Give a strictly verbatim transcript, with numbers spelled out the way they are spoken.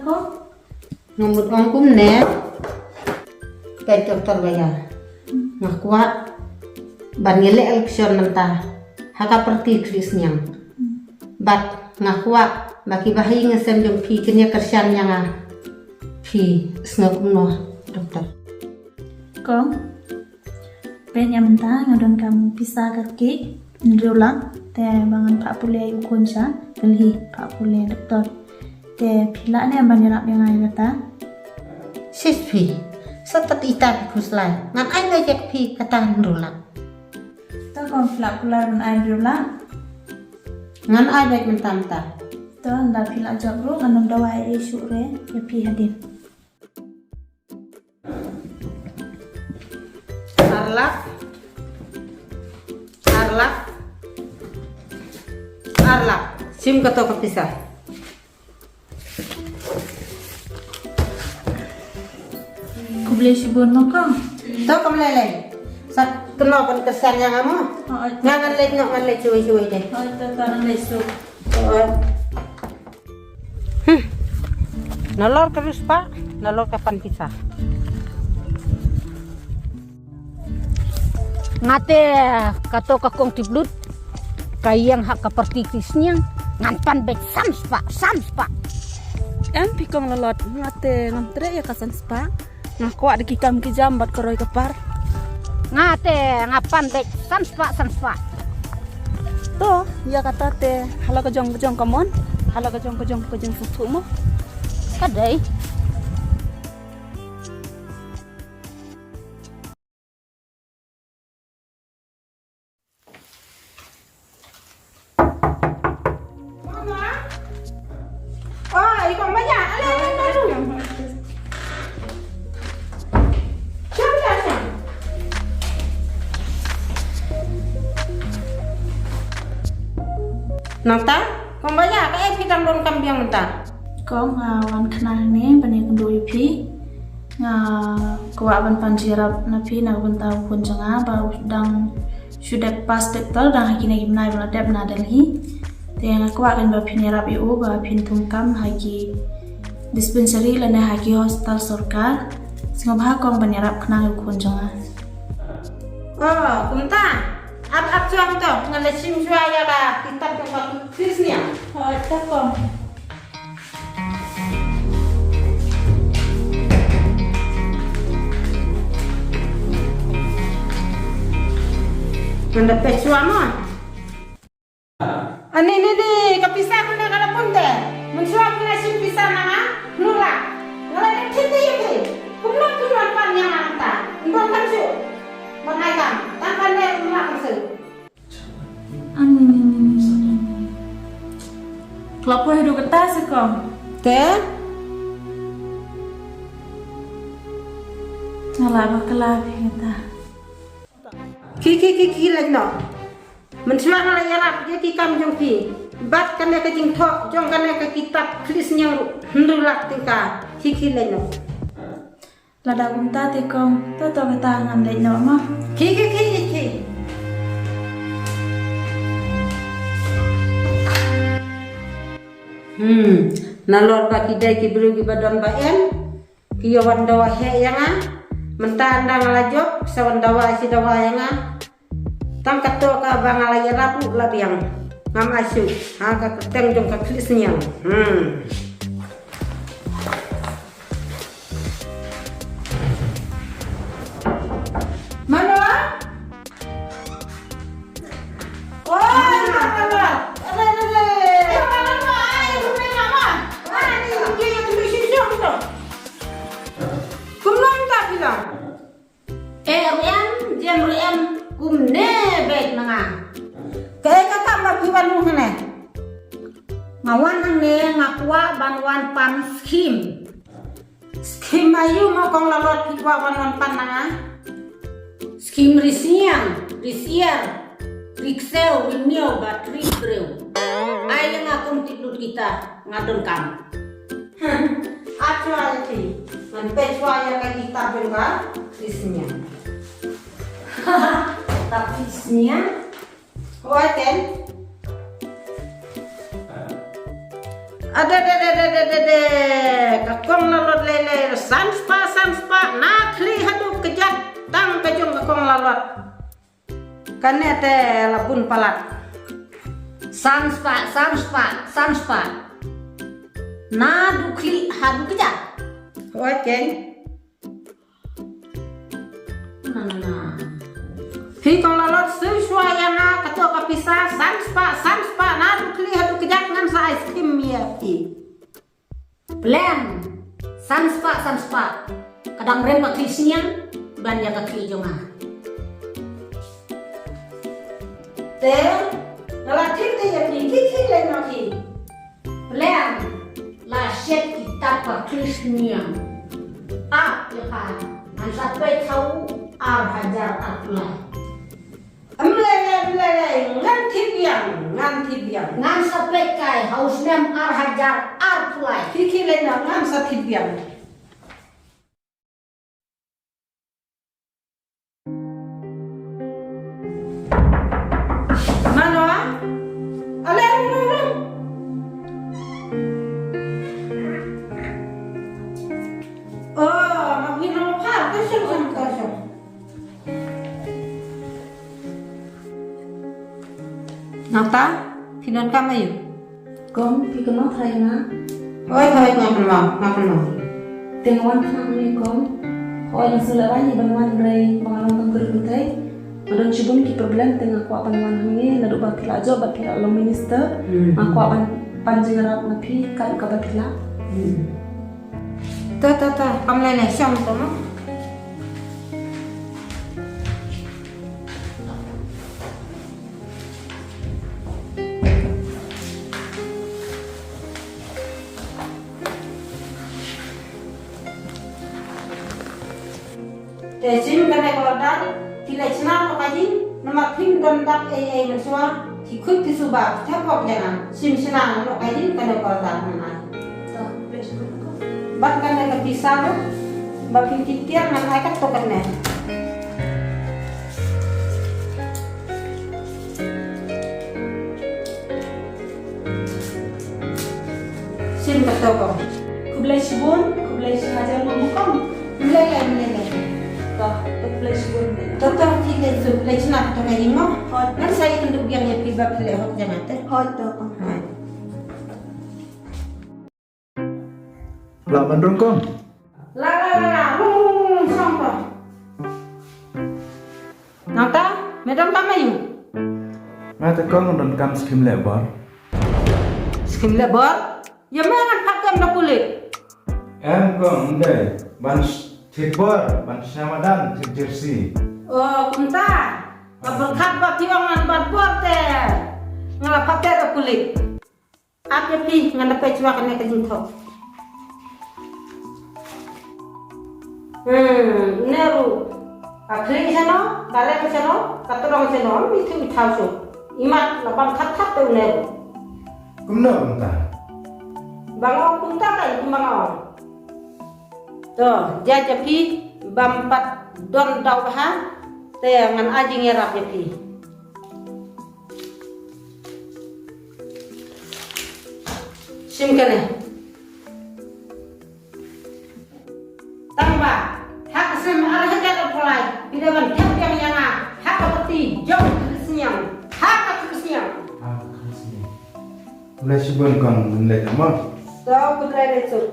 Ko? Nga mut ong kumne. Peit doktor ba ïa. Nga kwah ban ïaleh election mynta ha ka parti Khlieh Sniang. Bad nga kwah ba ki bahaïing hasem jong phi kin ïa kyrshan ïa nga. Phi sngew kumno, doktor? Kong, peit ïa mynta nga donkam pisa khatki hynriew lak, te ba ngan phah pule ïa u khun sha Delhi, phah pule doktor. Te phi lah ne ban ïarap ïa nga ïa kata? Sis phi, sa tat ita phi khuslai, ngan ai beit ïa phi kata hynriew lak. To kong, phi lah kular ban ai hynriew lak? Ngan ai beit mynta mynta. To, ynda phi lah jop ruh ngan ym dawa ei ei shuh re ïa phi hadien. Ar lak. Ar lak. Ar lak. Shim kato ka pisa. Khublei shibun mo kong. To kam lei lei. Sa kynmaw ban kyrshan ïa nga mo. Oh, oh. Nga ngan leit noh, ngan leit shuwa shuwa de. Oh, to, to, ngan leit shuwa. Oh. Hmm. Nalor ka riewspah, nalor ka pan pisa. Nga te kato ka kong Tiplut ka ïeng ha ka parti Khlieh Sniang, ngan pan beit san spah, san spah. Em phi kong Lalot, nga te ngam treh ïa ka san spah. Nga kwah da ki kam ki jam bad ka roi ka par. Nga te nga pan beit san spah, san spah. To, ïa kata te, hala ka jong ka jong ka mon, hala ka jong ka jong ka jong sngewthuh mo. Ka dei. Nangta, kong ba ïa, kaei phi dang donkam biang mynta? Kong, nga wan khnang ne ban ïakynduh ïa phi. Nga kwah ban pan jingïarap na phi na ka bynta u khun jong nga ba u dang shu dep pass doktor, dang ha kine ki bnai ba la dep na Delhi. Te nga kwah kan ba phin ïarap ïa u ba phin thung kam ha ki dispensary lane ha ki hospital sorkar. Sngewbha kong ban ïarap khnang ïa u khun jong nga. Oh, kumta. Ap ap shuwa to, ngan leit shim shuwa ïa ka kitab jong ka Khlieh Sniang. Hooid, to kong. Ngan da peit shuwa mo. Ani ni ni ka pisa mynne ka la bun te. Mynshuwa phi la shim pisa na nga, hynriew lak. Nga la dep kynti ïa phi. Kumno phi wan pan ïa nga mynta? Ym don kam shuh. Ban ai kam. Tang kane ym lah kam shuh. Ani ni ni ni ni. Khlap poi haduh kata se kong. Te? Nga la bakla phi kata. Ki ki ki ki leit noh. Mynshuwa nga la ïarap ïa ki kam jong phi. Bad kane ka jingthoh jong kane ka kitab Khlieh Sniang ruh hynriew lak tyngka. Ki ki leit noh. Lada kumta te kong, to to kata ngan leit noh mo. Ki ki ki ki ki. Hmm, nalor ba ki dei ki briew kiba don ba em. Ki ïa wan dawa heh ïa nga. Mynta ynda nga la jop, sa wan dawa shi dawa ïa nga. Tang kato kaba nga la ïarap ruh la biang. Ngam ai shuh ha ka kyrteng jong ka Khlieh Sniang. Hmm. Mano? Oi, mama, mama. Ada, ada, ada. Eh, mama, mama, ai, rumah mama. Mana ni? Dia yang tunjuk sisi gitu. Kumno mynta phi long? Eh, ruh em, jem ruh em, kumne beit ma nga. Kaei kata ba phi wan hangne? Nga wan hangne, nga kwah ban wan pan skim. Skim aïu mo kong Lalot phi kwah ban wan pan na nga? Skim ri sniang, ri syiar, ri ksew, ri miaw bad ri briew. Ai ïa nga kum tip lut kita, nga donkam. Ap shuwa ïa phi, ngan peit shuwa ïa ka kitab jong ka ri sniang. Ka ri sniang? Wai ten. Ade, de, de, de, de, de, de. Ka kong Lalot lei lei, san spah, san spah, na khlieh haduh kjat, tang ka jong ka kong Lalot. Kane te la bun palat. San spah, san spah, san spah. Naduh khlieh haduh kjat. Hooid keiñ. Na, na, na. Phi kong Lalot, shu shuwa ïa nga kato ka pisa, san spah, san spah, naduh khlieh haduh kjat ngan sa ai skim ïa phi. Plan. San spah, san spah. Ka dang rem ka khlieh sniang ban ïa ka khlieh jong nga. Te nga la tip te ïa phi, phi khie leh noh phi. Plan. La shet ki tap ka khlieh sniang. Ap ïa pha. Ngan sa peit ha u ar hajar arphew lai. Em lei lei, em lei lei, ngan thied biang, ngan thied biang. Ngan sa peit kai ha u snem ar hajar arphew lai. Phi khie leh noh, ngan sa thied biang. Mano? Ale, rung, rung, rung. Oh, ma phi nang pha, ka shong, shong, ka shong. Nangta, phi donkam aïu? Kong, phi kynmaw trai nga? Hooid, hooid, nga kynmaw, nga kynmaw. Te nga wan khnang hangne kong. Hooid, nga sngewlehrain ban wan hynrei ba nga long tang kyrpang te. Nga don shibun ki problem te nga kwah ban wan hangne naduh ba phi la jop bad phi la long minister. Hmm. Nga kwah ban pan jingïarap na phi kat kaba phi lah. Hmm. To, to, to, kam lei lei, shong to mo. Te shim kane ka order, phi leit shna noh ka jing, namar phim don dak ei ei mynshuwa, phi khuid phi suba, phi thep pop ïa nga, shim shna noh ka jing kane ka order ngan ai. Bad kane ka pisa ruh, ba phi tip tiar ngan ai katto katne. Shim katto ko. Khublei shibun, khublei shihajar mo kong. Mlei lei, mlei lei. To, to khublei shibun. To, to, phi leit shu, leit shna katto ka ïing mo. Hooid. Ngan sa ïakynduh biang ïa phi ba phi leh hok jong nga te. Hooid to kong. Hooid. Lah ban rung kong. Lah, lah, lah, lah. Rung, rung, rung, rung, shong to. Nangta, me donkam aïu? Nga te kong donkam skim leh bor. Skim leh bor? Ïa me ngan phah kem da pulit. Em kong, ym dei. Ban sh-, thied bor, ban shna madan, thied jersey. Oh, kumta. Nga pyrkhat ba phi ong ngan bat bor te nga la phah kem da pulit. Ap ïa phi, ngan da peit shuwa kane ka jingthoh. Hmm, une ruh. Ka khlieh shano, ka lem shano, ka tdong shano, mi thu mi thaw shuh. Imat la bam khat khat te une ruh. Kumno kumta? Ba nga ong kumta ka, kumba nga ong. To, jia jia phi, bam pat don daw bha, te ngan ai jingïarap ïa phi. Shim kane. Tang ba ha ka snem ar hajar arphew lai, phi dei ban thep biang ïa nga ha ka kti jong ka khlieh sniang. Ha ka khlieh sniang. Ha ka khlieh sniang. Khublei shibun kong, leit mo. To, khublei leit suk.